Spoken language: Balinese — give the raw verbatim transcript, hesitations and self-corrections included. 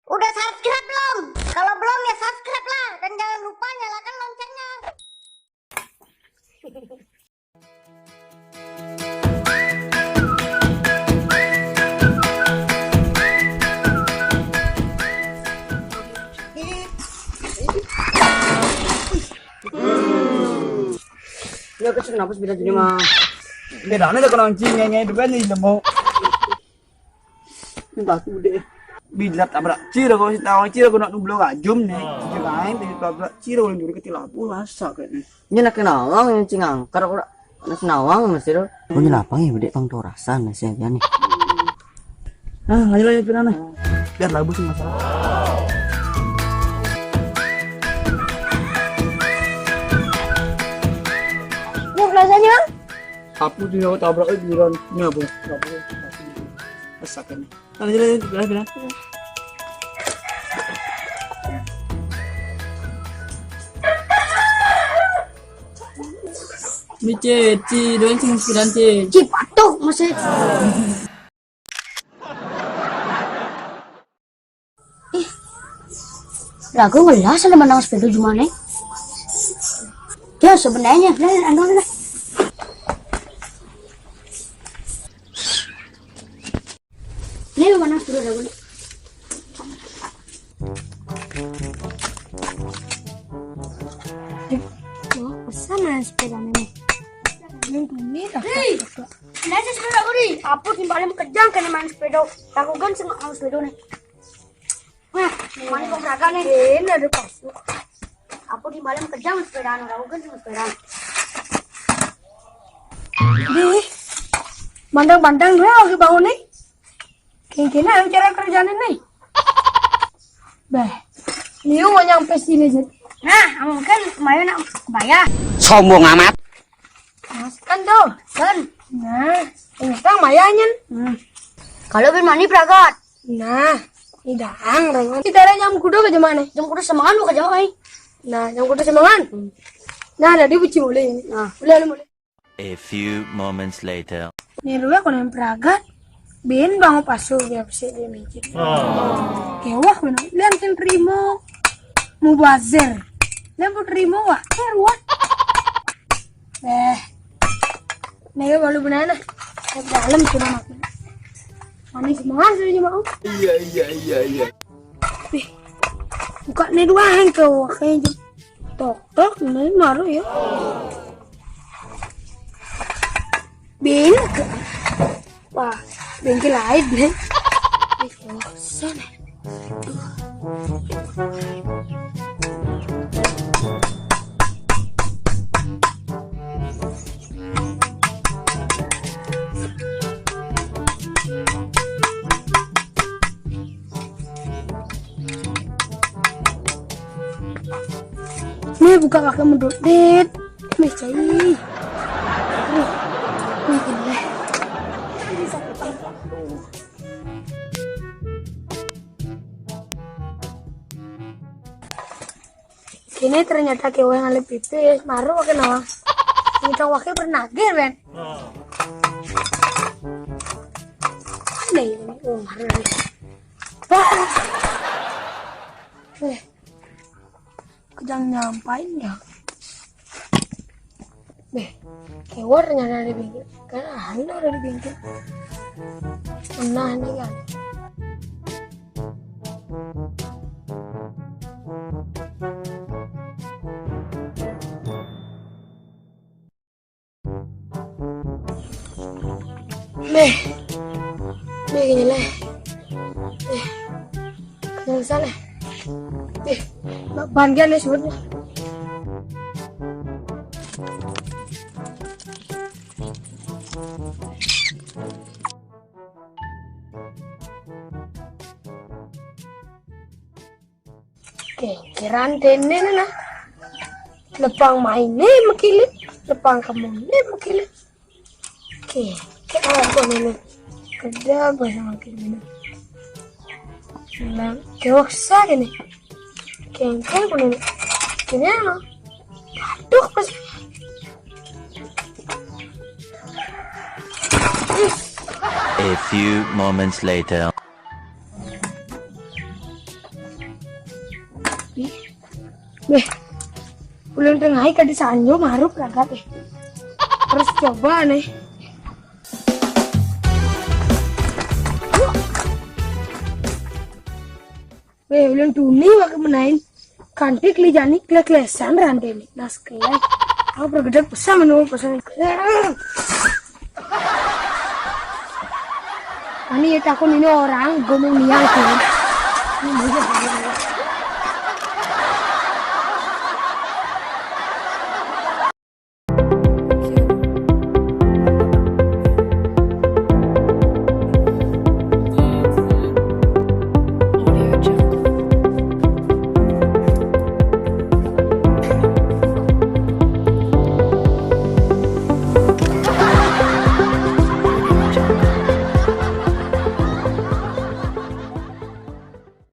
Udah subscribe belum? Kalau belum ya subscribe lah dan jangan lupa nyalakan loncengnya. Ya, kesel kenapa sepeda sini, Mang? Sepedanya udah kena kunci, nge-nge, depan nih, mau. Ini baku deh. Bila tabrak cira, kalau si tawang cira, kena nublo rajum nih. Cira lain, di tabrak cira, orang dulu kecil lapu, rasa kayaknya. Ini nak nawang yang cingang, kalau nak nawang mesti tu. Oh, ini lapang ya, bedek pang tu rasa nasi aja nih. Ah, ayo lah, ya, Pirana. Biar labu sih masalah. Ini rasanya? Aku tu yang tabrak itu, Ron. Ini apa? Apa? Rasakan. Ayo, ayo, ayo, ayo, ayo. Ini, Ci, Ci, doain sing sidan, Ci. Ci, patuh, masih. Ih, lagu ngelas ada menang sepeda gimana? Ya, sebenarnya, lah, anu lah. Ini lu mana suruh lagu ni? Eh, oh, pesan main sepeda ni. Ini dunia dah. Hei, kenapa sepeda aku ni? Apa timbal kejang kena main sepeda? Aku kan sengok main sepeda ni. Wah, mana kau beragam ni? Ini ada kasut. Apa timbal kejang sepeda anu? Aku kan sengok sepeda. Dih, bandang-bandang dua lagi bangun ni. Kini-kini ayo cara kerjaan ni. Bah, liu mau nyampe sini je. Nah, kamu kan kemarin nak bayar. Sombong amat. Mas kan tu. Kan. Nah, ini sekarang mayanya. Hmm. Kalau bin mani pragat. Nah, idang, Raymond. Kita ada jam kuda ke jam mana? Jam kuda semangan bukan jam mana? Nah, jam kuda semangan. Hmm. Nah, ada dia buci boleh ini. Nah. Boleh, boleh, boleh. A few moments later. Ni lu aku nang pragat. Bin bangun pasu dia pasti dia mikir. Kewah benar. Lian kan terima. Mubazir. Lian pun terima wah. Keruat. Eh. Nega baru benar nah. Ke dalam cuma aku. Manis banget sih mau. Iya, iya, iya, iya. Ih, buka ni dua hang ke wah kayaknya. Tok tok, ni maru ya. Bengkel. Wah, bengkel lain ni. Ih, bosan. Ni buka pakai mudut dit. Ni cai. Aduh. Ni kena. Kini ternyata kewe ngalih pipis, maru pakai nawa. Kita wakil pernah gir, Ben. Aneh ini, oh, maru lagi. Bah. Eh, kejang nyampain ya. Beh, keluar nyana di bengkel. Kan ada di bengkel. Nah, ni kan. Beh. Beh, gini lah. Beh. Kena sana. Beh. Ban kan ni sebut. Oke, kiran tene na. Lepang maine makilit, lepang kamune makilit. Oke, ke awak ko nene. Kerja bahasa makilit. Nah, ke waksa kene. Kengkeng kene. Kene ano? Aduh, pas. A few moments later. Wéh, ulun tengah ai kada sanjo marup ragat, eh. Harus coba nih. Wéh, ulun tuni waktu menaik. Kantik li jani kles-klesan rante nih. Nas kelai. Aku bergedek pesan menurut pesan. Ani ya takun ini orang gunung niang tuh. Ini banyak, banyak, banyak.